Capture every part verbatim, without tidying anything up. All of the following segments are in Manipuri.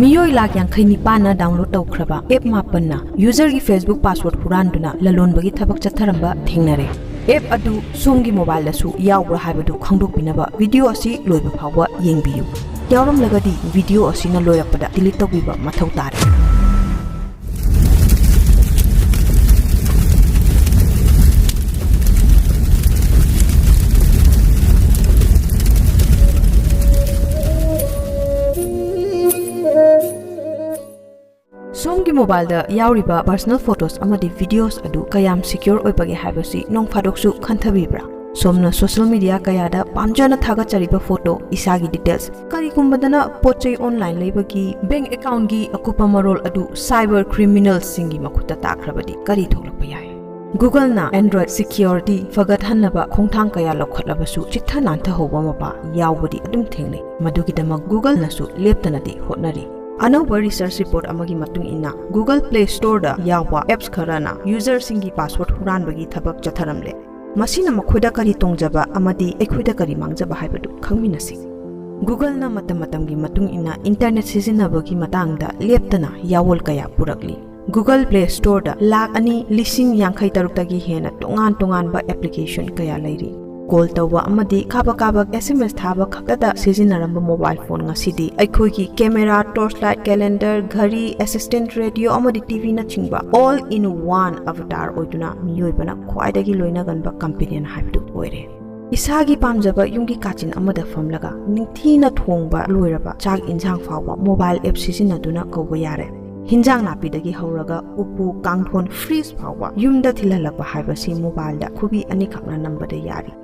ꯃꯤꯑꯣꯏ ꯂꯥꯈ ꯌꯥꯡꯈꯩ ꯅꯤꯄꯥꯟꯅ download ꯇꯧꯈ꯭ꯔꯕ app ꯃꯥꯄꯟꯅ userꯒꯤ Facebook password ꯍꯨꯔꯥꯟꯗꯨꯅ ꯂꯂꯣꯟꯕꯒꯤ ꯊꯕꯛ ꯆꯠꯊꯔꯝꯕ ꯊꯦꯡꯅꯔꯦ꯫ App ꯑꯗꯨ ꯁꯣꯝꯒꯤ mobileꯗꯁꯨ ꯌꯥꯎꯕ꯭ꯔꯥ ꯍꯥꯏꯕꯗꯨ ꯈꯪꯗꯣꯛꯄꯤꯅꯕ video ꯑꯁꯤ ꯂꯣꯏꯕ ꯐꯥꯎꯕ ꯌꯦꯡꯕꯤꯌꯨ꯫ ꯌꯥꯎꯔꯝꯂꯒꯗꯤ video ꯑꯁꯤꯅ ꯂꯣꯏꯔꯛꯄꯗ delete ꯇꯧꯕꯤꯕ ꯃꯊꯧ ꯇꯥꯔꯦ꯫ ꯁꯣꯝꯒꯤ mobileꯗ ꯌꯥꯎꯔꯤꯕ personal photos ꯑꯃꯗꯤ videos ꯑꯗꯨ ꯀꯌꯥꯝ secure ꯑꯣꯏꯕꯒꯦ ꯍꯥꯏꯕꯁꯤ ꯅꯣꯡ ꯐꯥꯗꯣꯛꯁꯨ ꯈꯟꯊꯕꯤꯕ꯭ꯔꯥ? ꯁꯣꯝꯅ social media ꯀꯌꯥꯗ ꯄꯥꯝꯖꯅ ꯊꯥꯒꯠꯆꯔꯤꯕ photo, ꯏꯁꯥꯒꯤ details, ꯀꯔꯤꯒꯨꯝꯕꯗꯅ ꯄꯣꯠ ꯆꯩ online ꯂꯩꯕꯒꯤ bank accountꯒꯤ ꯑꯀꯨꯞꯄ ꯃꯔꯣꯜ ꯑꯗꯨ cyber criminalꯁꯤꯡꯒꯤ ꯃꯈꯨꯠꯇ ꯇꯥꯈ꯭ꯔꯕꯗꯤ ꯀꯔꯤ ꯊꯣꯛꯂꯛꯄ ꯌꯥꯏ? Googleꯅ Android security ꯐꯒꯠꯍꯟꯅꯕ ꯈꯣꯡꯊꯥꯡ ꯀꯌꯥ ꯂꯧꯈꯠꯂꯕꯁꯨ, ꯆꯤꯠꯊ ꯅꯥꯟꯊꯍꯧꯕ ꯃꯄꯥ ꯌꯥꯎꯕꯗꯤ ꯑꯗꯨꯝ ꯊꯦꯡꯅꯩ꯫ ꯃꯗꯨꯒꯤꯗꯃꯛ Googleꯅꯁꯨ ꯂꯦꯞꯇꯅꯗꯤ ꯍꯣꯠꯅꯔꯤ꯫ ꯑꯅꯧꯕ research report ꯑꯃꯒꯤ ꯃꯇꯨꯡ ꯏꯟꯅ, Google Play Storeꯗ ꯌꯥꯎꯕ apps ꯈꯔꯅ userꯁꯤꯡꯒꯤ password ꯍꯨꯔꯥꯟꯕꯒꯤ ꯊꯕꯛ ꯆꯠꯊꯔꯝꯂꯦ꯫ ꯃꯁꯤꯅ ꯃꯈꯣꯏꯗ ꯀꯔꯤ ꯇꯣꯡꯖꯕ ꯑꯃꯗꯤ ꯑꯩꯈꯣꯏꯗ ꯀꯔꯤ ꯃꯥꯡꯖꯕ ꯍꯥꯏꯕꯗꯨ ꯈꯪꯃꯤꯟꯅꯁꯤ꯫ Googleꯅ ꯃꯇꯝ ꯃꯇꯝꯒꯤ ꯃꯇꯨꯡ ꯏꯟꯅ internet ꯁꯤꯖꯤꯟꯅꯕꯒꯤ ꯃꯇꯥꯡꯗ ꯂꯦꯞꯇꯅ ꯌꯥꯑꯣꯜ ꯀꯌꯥ ꯄꯨꯔꯛꯂꯤ꯫ Google Play Storeꯗ ꯂꯥꯈ ꯑꯅꯤ ꯂꯤꯁꯤꯡ ꯌꯥꯡꯈꯩ ꯇꯔꯨꯛꯇꯒꯤ ꯍꯦꯟꯅ ꯇꯣꯉꯥꯟ ꯇꯣꯉꯥꯟꯕ application ꯀꯌꯥ ꯂꯩꯔꯤ꯫ Call ꯇꯧꯕ ꯑꯃꯗꯤ ꯀꯥꯕꯛ ꯀꯥꯕꯛ S M S ꯊꯥꯕ ꯈꯛꯇꯗ ꯁꯤꯖꯤꯟꯅꯔꯝꯕ mobile phone ꯉꯁꯤꯗꯤ ꯑꯩꯈꯣꯏꯒꯤ camera, torchlight, calendar, ꯘꯔꯤ, assistant, radio ꯑꯃꯗꯤ T Vꯅꯆꯤꯡꯕ all in one avatar ꯑꯣꯏꯗꯨꯅ ꯃꯤꯑꯣꯏꯕꯅ ꯈ꯭ꯋꯥꯏꯗꯒꯤ ꯂꯣꯏꯅꯒꯟꯕ companion ꯍꯥꯏꯕꯗꯨ ꯑꯣꯏꯔꯦ꯫ ꯏꯁꯥꯒꯤ ꯄꯥꯝꯖꯕ ꯌꯨꯝꯒꯤ ꯀꯥꯆꯤꯟ ꯑꯃꯗ ꯐꯝꯂꯒ ꯅꯤꯡꯊꯤꯅ ꯊꯣꯡꯕ ꯂꯣꯏꯔꯕ ꯆꯥꯛ ꯏꯟꯁꯥꯡ ꯐꯥꯎꯕ mobile app ꯁꯤꯖꯤꯟꯅꯗꯨꯅ ꯀꯧꯕ ꯌꯥꯔꯦ꯫ ꯍꯤꯟꯖꯥꯡ ꯅꯥꯄꯤꯗꯒꯤ ꯍꯧꯔꯒ ꯎꯄꯨ, ꯀꯥꯡꯊꯣꯟ, fridge ꯐꯥꯎꯕ ꯌꯨꯝꯗ ꯊꯤꯜꯍꯜꯂꯛꯄ ꯍꯥꯏꯕꯁꯤ mobileꯗ ꯈꯨꯕꯤ ꯑꯅꯤꯈꯛꯅ ꯅꯝꯕꯗ ꯌꯥꯔꯤ꯫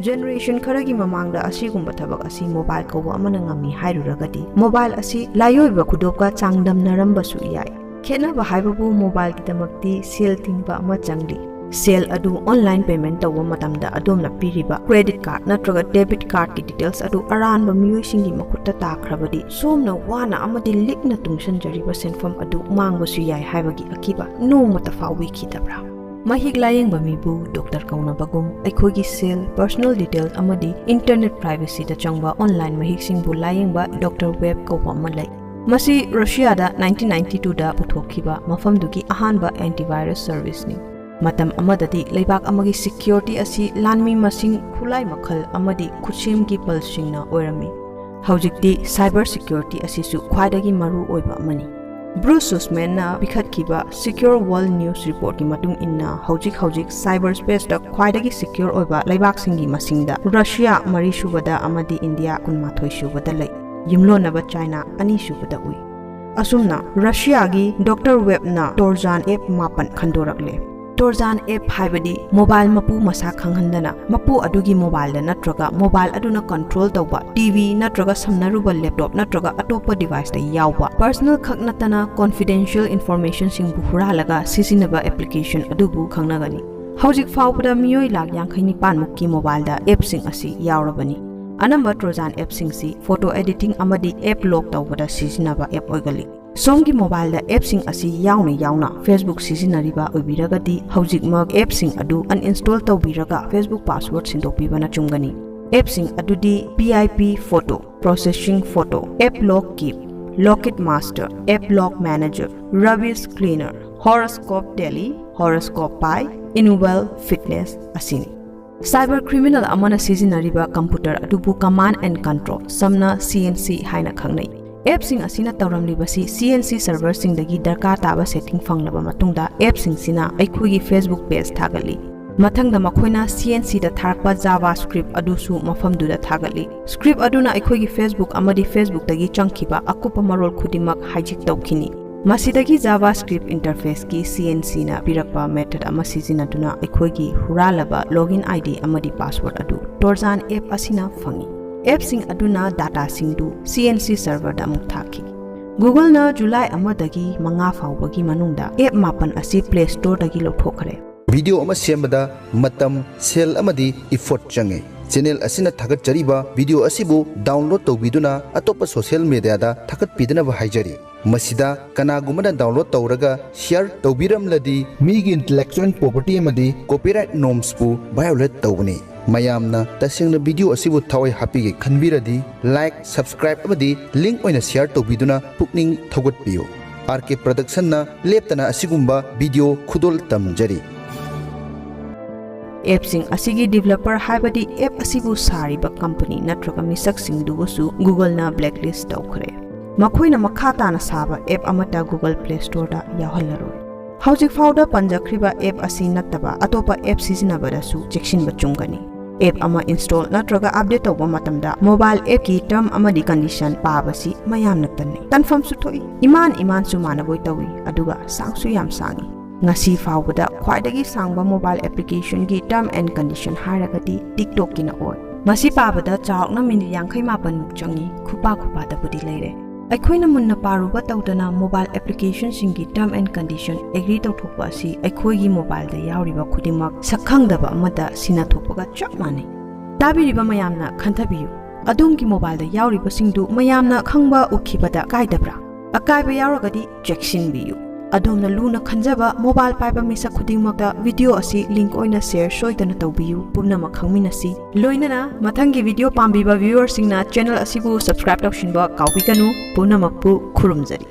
Generation ꯈꯔꯒꯤ ꯃꯃꯥꯡꯗ ꯑꯁꯤꯒꯨꯝꯕ ꯊꯕꯛ ꯑꯁꯤ mobile ꯀꯧꯕ ꯑꯃꯅ ꯉꯝꯃꯤ ꯍꯥꯏꯔꯨꯔꯒꯗꯤ, mobile ꯑꯁꯤ ꯂꯥꯏꯑꯣꯏꯕ ꯈꯨꯗꯣꯞꯀ ꯆꯥꯡꯗꯝꯅꯔꯝꯕꯁꯨ ꯌꯥꯏ꯫ ꯈꯦꯠꯅꯕ ꯍꯥꯏꯕꯕꯨ mobileꯒꯤꯗꯃꯛꯇꯤ ꯁꯦꯜ ꯇꯤꯡꯕ ꯑꯃ ꯆꯪꯂꯤ꯫ ꯁꯦꯜ ꯑꯗꯨ online payment ꯇꯧꯕ ꯃꯇꯝꯗ ꯑꯗꯣꯝꯅ ꯄꯤꯔꯤꯕ credit card ꯅꯠꯇ꯭ꯔꯒ debit cardꯀꯤ details ꯑꯗꯨ ꯑꯔꯥꯟꯕ ꯃꯤꯑꯣꯏꯁꯤꯡꯒꯤ ꯃꯈꯨꯠꯇ ꯇꯥꯈ꯭ꯔꯕꯗꯤ, ꯁꯣꯝꯅ ꯋꯥꯅ ꯑꯃꯗꯤ ꯂꯤꯛꯅ ꯇꯨꯡꯁꯤꯟꯖꯔꯤꯕ ꯁꯦꯟꯐꯝ ꯑꯗꯨ ꯃꯥꯡꯕꯁꯨ ꯌꯥꯏ ꯍꯥꯏꯕꯒꯤ ꯑꯀꯤꯕ ꯅꯣꯡꯃꯇ ꯐꯥꯎꯕꯤꯈꯤꯗꯕ꯭ꯔꯥ? ꯃꯍꯤꯛ ꯂꯥꯌꯦꯡꯕ ꯃꯤꯕꯨ doctor ꯀꯧꯅꯕꯒꯨꯝ, ꯑꯩꯈꯣꯏꯒꯤ ꯁꯦꯜ, personal details ꯑꯃꯗꯤ internet privacyꯗ ꯆꯪꯕ online ꯃꯍꯤꯛꯁꯤꯡꯕꯨ ꯂꯥꯌꯦꯡꯕ doctor web ꯀꯧꯕ ꯑꯃ ꯂꯩ꯫ ꯃꯁꯤ ꯔꯨꯁꯤꯌꯥꯗ ꯅꯥꯏꯟꯇꯤꯟ ꯅꯥꯏꯟꯇꯤ ꯇꯨꯗ ꯄꯨꯊꯣꯛꯈꯤꯕ ꯃꯐꯝꯗꯨꯒꯤ ꯑꯍꯥꯟꯕ antivirus serviceꯅꯤ꯫ ꯃꯇꯝ ꯑꯃꯗꯗꯤ ꯂꯩꯕꯥꯛ ꯑꯃꯒꯤ security ꯑꯁꯤ ꯂꯥꯟꯃꯤ ꯃꯁꯤꯡ, ꯈꯨꯠꯂꯥꯏ ꯃꯈꯜ ꯑꯃꯗꯤ ꯈꯨꯠꯁꯦꯝꯒꯤ ꯄꯜꯁꯤꯡꯅ ꯑꯣꯏꯔꯝꯃꯤ꯫ ꯍꯧꯖꯤꯛꯇꯤ cyber security ꯑꯁꯤꯁꯨ ꯈ꯭ꯋꯥꯏꯗꯒꯤ ꯃꯔꯨ ꯑꯣꯏꯕ ꯑꯃꯅꯤ꯫ Bruce Sussmanꯅ ꯄꯤꯈꯠꯈꯤꯕ Secure World News Reportꯀꯤ ꯃꯇꯨꯡ ꯏꯟꯅ, ꯍꯧꯖꯤꯛ ꯍꯧꯖꯤꯛ cyber spaceꯇ ꯈ꯭ꯋꯥꯏꯗꯒꯤ secure ꯑꯣꯏꯕ ꯂꯩꯕꯥꯛꯁꯤꯡꯒꯤ ꯃꯁꯤꯡꯗ ꯔꯨꯁꯤꯌꯥ ꯃꯔꯤꯁꯨꯕꯗ ꯑꯃꯗꯤ ꯏꯟꯗꯤꯌꯥ ꯀꯨꯟꯃꯥꯊꯣꯏꯁꯨꯕꯗ ꯂꯩ꯫ ꯌꯨꯝꯂꯣꯟꯅꯕ ꯆꯥꯏꯅꯥ ꯑꯅꯤꯁꯨꯕꯗ ꯎꯏ꯫ ꯑꯁꯨꯝꯅ ꯔꯨꯁꯤꯌꯥꯒꯤ Doctor Webꯅ Trojan app ꯃꯥꯄꯟ ꯈꯟꯗꯣꯔꯛꯂꯦ꯫ Trojan app ꯍꯥꯏꯕꯗꯤ mobile ꯃꯄꯨ ꯃꯁꯥ ꯈꯪꯍꯟꯗꯅ ꯃꯄꯨ ꯑꯗꯨꯒꯤ mobileꯗ ꯅꯠꯇ꯭ꯔꯒ mobile ꯑꯗꯨꯅ control ꯇꯧꯕ T V ꯅꯠꯇ꯭ꯔꯒ ꯁꯝꯅꯔꯨꯕ laptop ꯅꯠꯇ꯭ꯔꯒ ꯑꯇꯣꯞꯄ deviceꯇ ꯌꯥꯎꯕ personal ꯈꯛ ꯅꯠꯇꯅ confidential informationꯁꯤꯡꯕꯨ ꯍꯨꯔꯥꯜꯂꯒ ꯁꯤꯖꯤꯟꯅꯕ application ꯑꯗꯨꯕꯨ ꯈꯪꯅꯒꯅꯤ꯫ ꯍꯧꯖꯤꯛ ꯐꯥꯎꯕꯗ ꯃꯤꯑꯣꯏ ꯂꯥꯈ ꯌꯥꯡꯈꯩ ꯅꯤꯄꯥꯟ ꯃꯨꯛꯀꯤ mobileꯗ appꯁꯤꯡ ꯑꯁꯤ ꯌꯥꯎꯔꯕꯅꯤ꯫ ꯑꯅꯝꯕ Trojan appꯁꯤꯡꯁꯤ photo editing ꯑꯃꯗꯤ app lock ꯇꯧꯕꯗ ꯁꯤꯖꯤꯟꯅꯕ app ꯑꯣꯏꯒꯜꯂꯤ꯫ ꯁꯣꯝꯒꯤ mobileꯗ appꯁꯤꯡ ꯑꯁꯤ ꯌꯥꯎꯅ ꯌꯥꯎꯅ Facebook ꯁꯤꯖꯤꯟꯅꯔꯤꯕ ꯑꯣꯏꯕꯤꯔꯒꯗꯤ, ꯍꯧꯖꯤꯛꯃꯛ appꯁꯤꯡ ꯑꯗꯨ uninstall ꯇꯧꯕꯤꯔꯒ Facebook password ꯁꯤꯟꯗꯣꯛꯄꯤꯕꯅ ꯆꯨꯝꯒꯅꯤ꯫ Appꯁꯤꯡ ꯑꯗꯨꯗꯤ P I P Photo, Processing Photo, App Lock Keep, Locket Master, App Lock Manager, Rubbish Cleaner, Horoscope Daily, Horoscope Pi, Inuvel Fitness ꯑꯁꯤꯅꯤ꯫ Cyber criminal ꯑꯃꯅ ꯁꯤꯖꯤꯟꯅꯔꯤꯕ computer ꯑꯗꯨꯕꯨ command and control, ꯁꯝꯅ C N C ꯍꯥꯏꯅ ꯈꯪꯅꯩ꯫ Appꯁꯤꯡ ꯑꯁꯤꯅ ꯇꯧꯔꯝꯂꯤꯕꯁꯤ C N C serverꯁꯤꯡꯗꯒꯤ ꯗꯔꯀꯥꯔ ꯇꯥꯕ setting ꯐꯪꯂꯕ ꯃꯇꯨꯡꯗ, appꯁꯤꯡꯁꯤꯅ ꯑꯩꯈꯣꯏꯒꯤ Facebook page ꯊꯥꯒꯠꯂꯤ꯫ ꯃꯊꯪꯗ ꯃꯈꯣꯏꯅ C N Cꯗ ꯊꯥꯔꯛꯄ JavaScript ꯑꯗꯨꯁꯨ ꯃꯐꯝꯗꯨꯗ ꯊꯥꯒꯠꯂꯤ꯫ Script ꯑꯗꯨꯅ ꯑꯩꯈꯣꯏꯒꯤ Facebook ꯑꯃꯗꯤ Facebookꯇꯒꯤ ꯆꯪꯈꯤꯕ ꯑꯀꯨꯞꯄ ꯃꯔꯣꯜ ꯈꯨꯗꯤꯡꯃꯛ hijack ꯇꯧꯈꯤꯅꯤ꯫ ꯃꯁꯤꯗꯒꯤ JavaScript interfaceꯀꯤ C N Cꯅ ꯄꯤꯔꯛꯄ method ꯑꯃ ꯁꯤꯖꯤꯟꯅꯗꯨꯅ ꯑꯩꯈꯣꯏꯒꯤ ꯍꯨꯔꯥꯜꯂꯕ login I D ꯑꯃꯗꯤ password ꯑꯗꯨ Trojan app ꯑꯁꯤꯅ ꯐꯪꯏ꯫ Appꯁꯤꯡ ꯑꯗꯨꯅ dataꯁꯤꯡꯗꯨ C N C serverꯗ ꯑꯃꯨꯛ ꯊꯥꯈꯤ꯫ Googleꯅ July ꯑꯃꯗꯒꯤ ꯃꯉꯥ ꯐꯥꯎꯕꯒꯤ ꯃꯅꯨꯡꯗ app ꯃꯥꯄꯟ ꯑꯁꯤ Play Storeꯗꯒꯤ ꯂꯧꯊꯣꯛꯈ꯭ꯔꯦ꯫ Video ꯑꯃ ꯁꯦꯝꯕꯗ ꯃꯇꯝ, ꯁꯦꯜ ꯑꯃꯗꯤ effort ꯆꯪꯉꯤ꯫ Channel ꯑꯁꯤꯅ ꯊꯥꯒꯠꯆꯔꯤꯕ video ꯑꯁꯤꯕꯨ download ꯇꯧꯕꯤꯗꯨꯅ ꯑꯇꯣꯞꯄ social mediaꯗ ꯊꯥꯒꯠꯄꯤꯗꯅꯕ ꯍꯥꯏꯖꯔꯤ꯫ ꯃꯁꯤꯗ ꯀꯅꯥꯒꯨꯝꯕꯅ download ꯇꯧꯔꯒ share ꯇꯧꯕꯤꯔꯝꯂꯗꯤ ꯃꯤꯒꯤ intellectual property ꯑꯃꯗꯤ copyright normsꯄꯨ violate ꯇꯧꯕꯅꯤ꯫ ꯃꯌꯥꯝꯅ ꯇꯁꯦꯡꯅ video ꯑꯁꯤꯕꯨ ꯊꯋꯥꯏ ꯍꯥꯞꯄꯤꯒꯦ ꯈꯟꯕꯤꯔꯗꯤ like, subscribe ꯑꯃꯗꯤ link ꯑꯣꯏꯅ share ꯇꯧꯕꯤꯗꯨꯅ ꯄꯨꯛꯅꯤꯡ ꯊꯧꯒꯠꯄꯤꯌꯨ꯫ ꯑꯥꯔ ꯀꯦ ꯄ꯭ꯔꯗꯛꯁꯟꯅ ꯂꯦꯞꯇꯅ ꯑꯁꯤꯒꯨꯝꯕ video ꯈꯨꯗꯣꯜ ꯇꯝꯖꯔꯤ꯫ ꯑꯦꯞꯁꯤꯡ ꯑꯁꯤꯒꯤ ꯗꯤꯕꯦꯂꯄꯔ ꯍꯥꯏꯕꯗꯤ ꯑꯦꯞ ꯑꯁꯤꯕꯨ ꯁꯥꯔꯤꯕ ꯀꯝꯄꯅꯤ ꯅꯠꯇ꯭ꯔꯒ ꯃꯤꯁꯛꯁꯤꯡꯗꯨꯕꯨꯁꯨ ꯒꯨꯒꯜꯅ ꯕ꯭ꯂꯦꯛꯂꯤꯁ ꯇꯧꯈ꯭ꯔꯦ꯫ ꯃꯈꯣꯏꯅ ꯃꯈꯥ ꯇꯥꯅ ꯁꯥꯕ ꯑꯦꯞ ꯑꯃꯠꯇ ꯒꯨꯒꯜ ꯄ꯭ꯂꯦ ꯁ꯭ꯇꯣꯔꯗ ꯌꯥꯎꯍꯜꯂꯔꯣꯏ꯫ ꯍꯧꯖꯤꯛ ꯐꯥꯎꯗ ꯄꯟꯖꯈ꯭ꯔꯤꯕ ꯑꯦꯞ ꯑꯁꯤ ꯅꯠꯇꯕ ꯑꯇꯣꯞꯄ ꯑꯦꯞ ꯁꯤꯖꯤꯟꯅꯕꯗꯁꯨ ꯆꯦꯛꯁꯤꯟꯕ ꯆꯨꯝꯒꯅꯤ꯫ ꯑꯦꯞ ꯑꯃ ꯏꯟꯁꯇꯣꯜ ꯅꯠꯇ꯭ꯔꯒ ꯑꯞꯗꯦꯠ ꯇꯧꯕ ꯃꯇꯝꯗ ꯃꯣꯕꯥꯏꯜ ꯑꯦꯞꯀꯤ ꯇꯔꯝ ꯑꯃꯗꯤ ꯀꯟꯗꯤꯁꯟ ꯄꯥꯕꯁꯤ ꯃꯌꯥꯝꯅ ꯇꯟꯅꯩ꯫ ꯇꯟꯐꯝꯁꯨ ꯊꯣꯛꯏ꯫ ꯏꯃꯥꯟ ꯏꯃꯥꯟꯁꯨ ꯃꯥꯟꯅꯕꯣꯏ ꯇꯧꯏ, ꯑꯗꯨꯒ ꯁꯥꯡꯁꯨ ꯌꯥꯝ ꯁꯥꯡꯏ꯫ ꯉꯁꯤ ꯐꯥꯎꯕꯗ ꯈ꯭ꯋꯥꯏꯗꯒꯤ ꯁꯥꯡꯕ ꯃꯣꯕꯥꯏꯜ ꯑꯦꯄ꯭ꯂꯤꯀꯦꯁꯟꯒꯤ ꯇꯔꯝ ꯑꯦꯟ ꯀꯟꯗꯤꯁꯟ ꯍꯥꯏꯔꯒꯗꯤ ꯇꯤꯛꯇꯣꯛꯀꯤꯅ ꯑꯣꯏ꯫ ꯃꯁꯤ ꯄꯥꯕꯗ ꯆꯥꯎꯔꯥꯛꯅ ꯃꯤꯅꯤꯠ ꯌꯥꯡꯈꯩ ꯃꯥꯄꯟꯃꯨꯛ ꯆꯪꯏ, ꯈꯨꯄꯥ ꯈꯨꯄꯥꯗꯕꯨꯗꯤ ꯂꯩꯔꯦ꯫ ꯑꯩꯈꯣꯏꯅ ꯃꯨꯟꯅ ꯄꯥꯔꯨꯕ ꯇꯧꯗꯅ ꯃꯣꯕꯥꯏꯜ ꯑꯦꯄ꯭ꯂꯤꯀꯦꯁꯟꯁꯤꯡꯒꯤ ꯇꯔꯝ ꯑꯦꯟ ꯀꯟꯗꯤꯁꯟ ꯑꯦꯒ꯭ꯔꯤ ꯇꯧꯊꯣꯛꯄ ꯑꯁꯤ ꯑꯩꯈꯣꯏꯒꯤ ꯃꯣꯕꯥꯏꯜꯗ ꯌꯥꯎꯔꯤꯕ ꯈꯨꯗꯤꯡꯃꯛ ꯁꯛꯈꯪꯗꯕ ꯑꯃꯗ ꯁꯤꯟꯅ ꯊꯣꯛꯄꯒ ꯆꯞ ꯃꯥꯟꯅꯩ꯫ ꯇꯥꯕꯤꯔꯤꯕ ꯃꯌꯥꯝꯅ ꯈꯟꯊꯕꯤꯌꯨ, ꯑꯗꯣꯝꯒꯤ ꯃꯣꯕꯥꯏꯜꯗ ꯌꯥꯎꯔꯤꯕꯁꯤꯡꯗꯨ ꯃꯌꯥꯝꯅ ꯈꯪꯕ ꯎꯈꯤꯕꯗ ꯀꯥꯏꯗꯕ꯭ꯔꯥ? ꯑꯀꯥꯏꯕ ꯌꯥꯎꯔꯒꯗꯤ ꯆꯦꯛꯁꯤꯟꯕꯤꯌꯨ꯫ ꯑꯗꯣꯝꯅ ꯂꯨꯅ ꯈꯟꯖꯕ ꯃꯣꯕꯥꯏꯜ ꯄꯥꯏꯕ ꯃꯤꯁꯛ ꯈꯨꯗꯤꯡꯃꯛꯇ ꯚꯤꯗꯤꯑꯣ ꯑꯁꯤ ꯂꯤꯡꯛ ꯑꯣꯏꯅ ꯁꯦꯌꯔ ꯁꯣꯏꯗꯅ ꯇꯧꯕꯤꯌꯨ꯫ ꯄꯨꯝꯅꯃꯛ ꯈꯪꯃꯤꯟꯅꯁꯤ꯫ ꯂꯣꯏꯅꯅ ꯃꯊꯪꯒꯤ ꯚꯤꯗꯤꯑꯣ ꯄꯥꯝꯕꯤꯕ ꯚ꯭ꯌꯨꯋꯔꯁꯤꯡꯅ ꯆꯦꯅꯦꯜ ꯑꯁꯤꯕꯨ ꯁꯕꯁꯀ꯭ꯔꯥꯏꯕ ꯇꯧꯁꯤꯟꯕ ꯀꯥꯎꯕꯤꯒꯅꯨ꯫ ꯄꯨꯝꯅꯃꯛꯄꯨ ꯈꯨꯔꯨꯝꯖꯔꯤ꯫